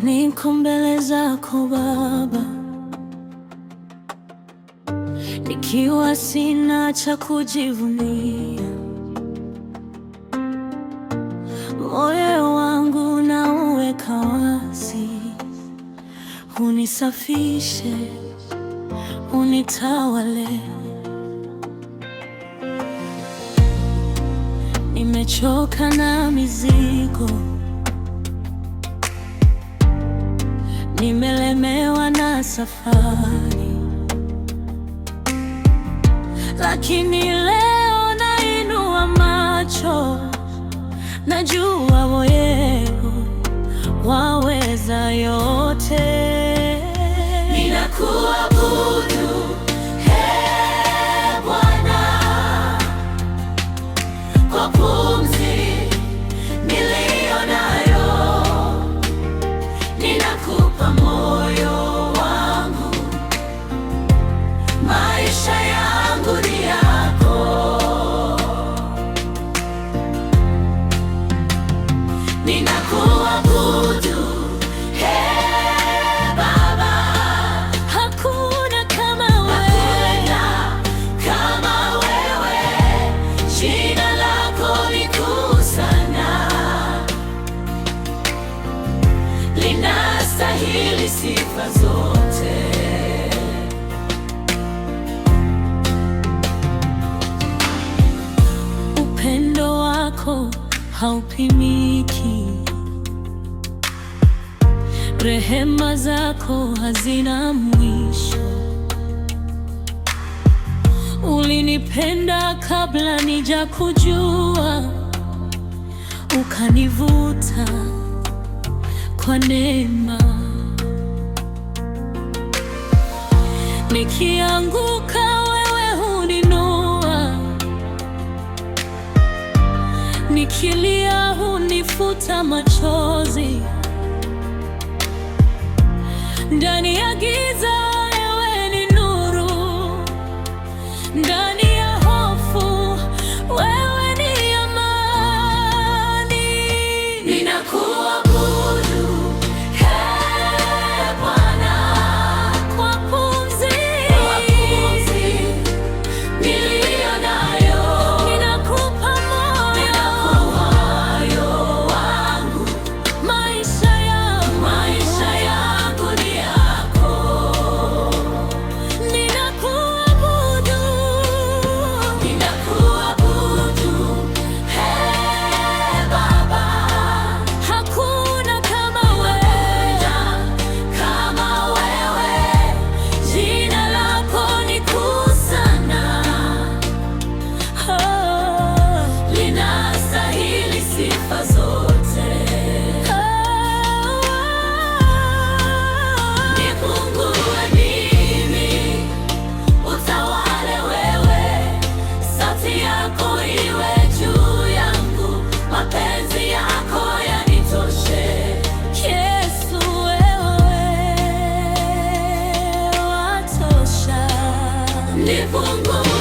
Niko mbele zako Baba, nikiwa sina cha kujivunia, moyo wangu nauweka wazi, unisafishe, unitawale. Nimechoka na mizigo, nimelemewa na safari, lakini leo nainua macho, najua wewe waweza yote. Ninakuabudu, Ee Bwana, kwa pumzi niliyo nayo. Ninakupa moyo wangu, maisha yangu ni yako. Ninakuabudu, Ee Baba, Hakuna kama wewe, hakuna kama wewe, jina lako ni kuu sana, linastahili sifa zote. Upendo wako haupimiki, rehema zako hazina mwisho. Ulinipenda kabla nijakujua, ukanivuta kwa neema. Nikianguka wewe huninua, nikilia hunifuta machozi. Ndani ya giza wewe ni nuru, ndani ya hofu wewe ni amani. Ninakuabudu, Ee Bwana, Kwa pumzi kwa pumzi niliyo nayo, ninakupa moyo, moyo wangu, maisha yangu, maisha yangu ni yako. Ninakuabudu, Ninakuabudu, Ee Baba, hakuna kama wewe, kama wewe, jina lako ni kuu sana, Oh, linastahili sifa zote. Oh. Nipungue mimi, utawale wewe, sauti yako iwe juu yangu, mapenzi yako yanitoshe. Yesu wewe watosha. Nipungue